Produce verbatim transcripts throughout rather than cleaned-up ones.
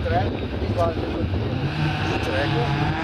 Giusto, eco.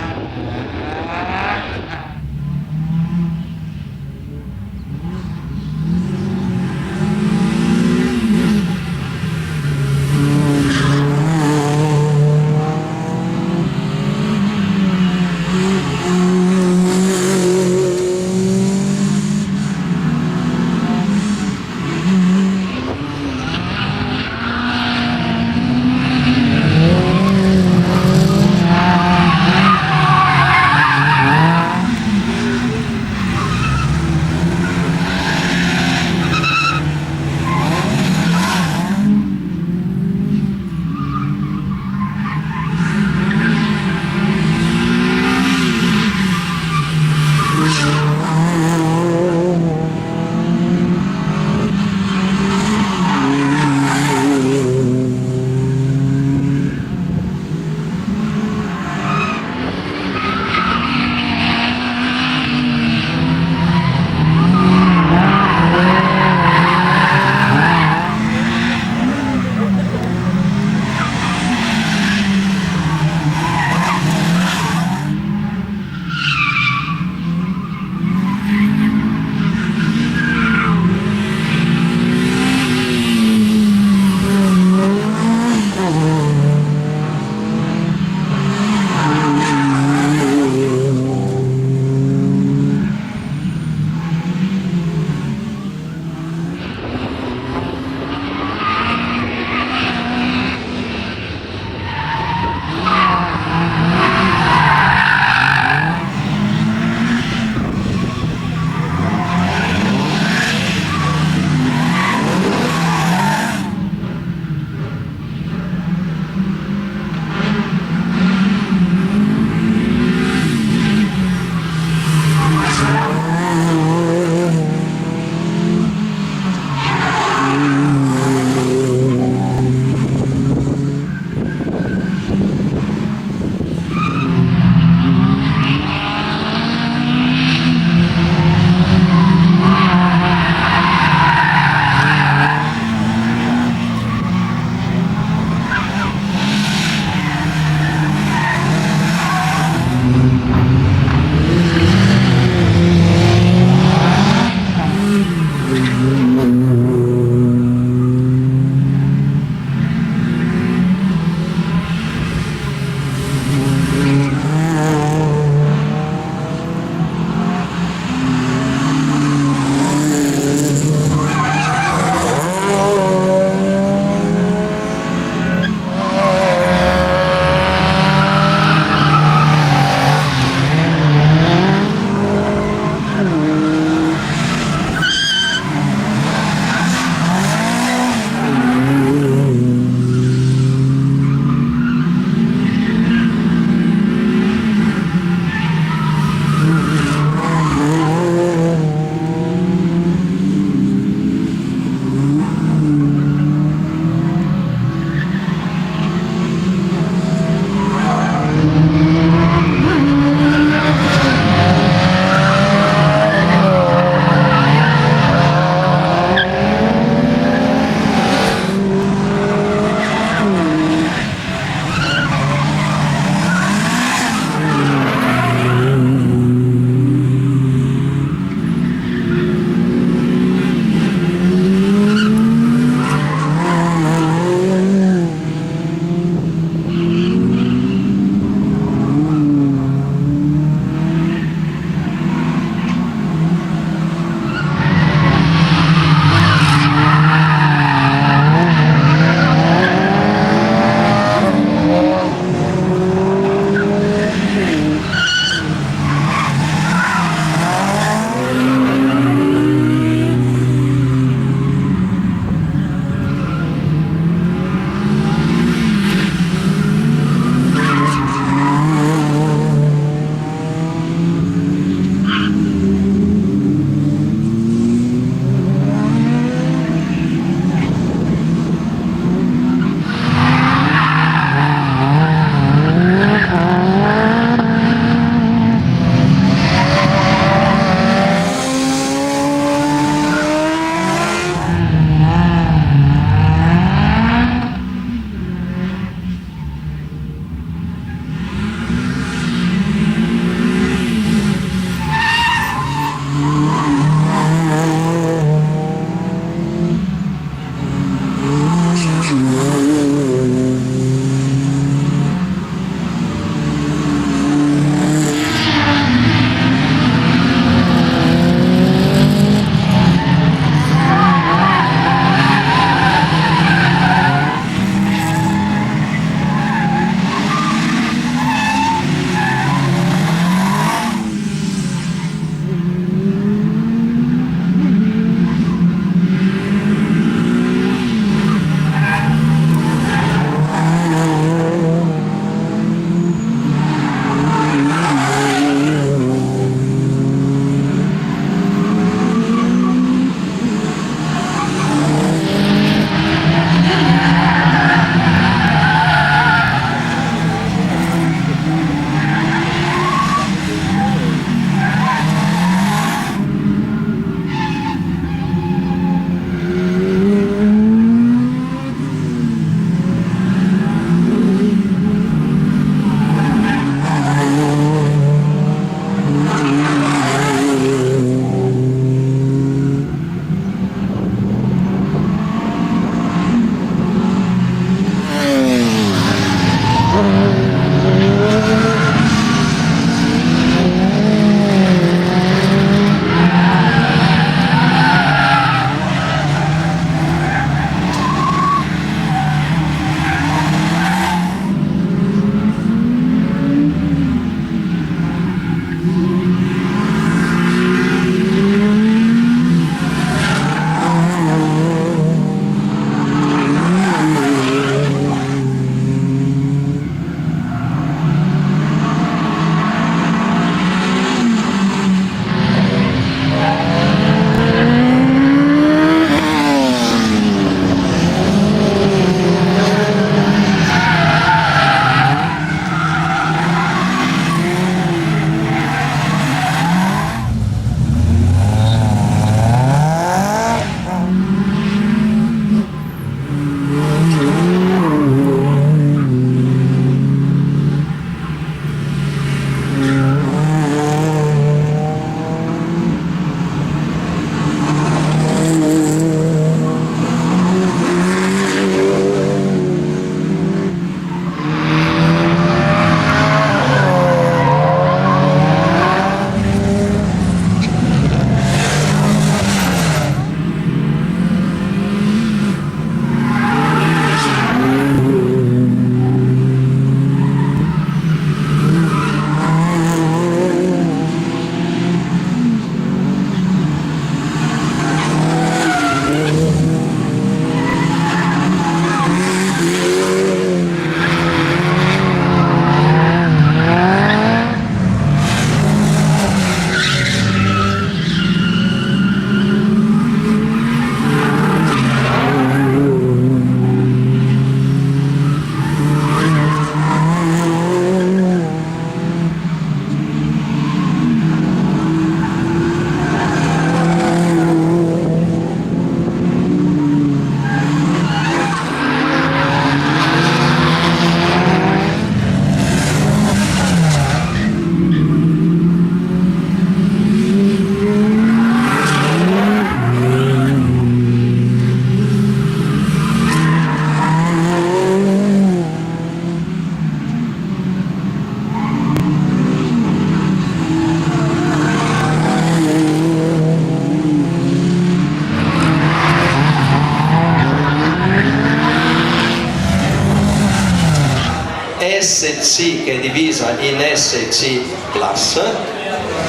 S C, che è divisa in S C Plus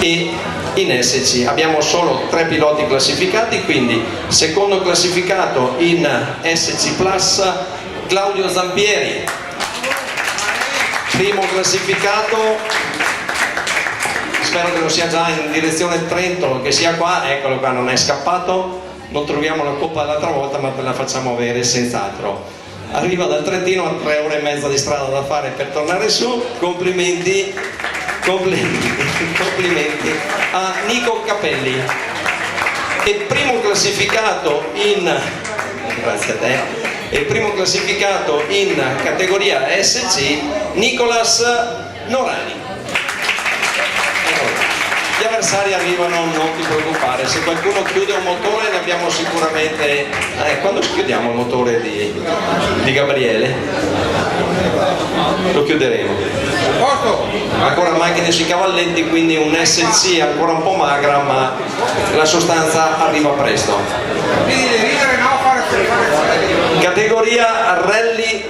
e in S C. Abbiamo solo tre piloti classificati, quindi secondo classificato in S C Plus, Claudio Zampieri. Primo classificato, spero che non sia già in direzione Trento, che sia qua, eccolo qua, non è scappato. Non troviamo la coppa dell'altra volta, ma te la facciamo avere senz'altro. Arriva dal Trentino, ha tre ore e mezza di strada da fare per tornare su. Complimenti, complimenti, complimenti a Nico Capelli. E primo classificato in, grazie a te, e primo classificato in categoria S C, Nicolas Norani. Eco, gli avversari arrivano, non ti preoccupare. Se qualcuno chiude un motore, ne abbiamo sicuramente. Eh, quando chiudiamo il motore di, di Gabriele? Lo chiuderemo. Ancora macchine sui cavalletti, quindi un S C ancora un po' magra, ma la sostanza arriva presto. Categoria Rally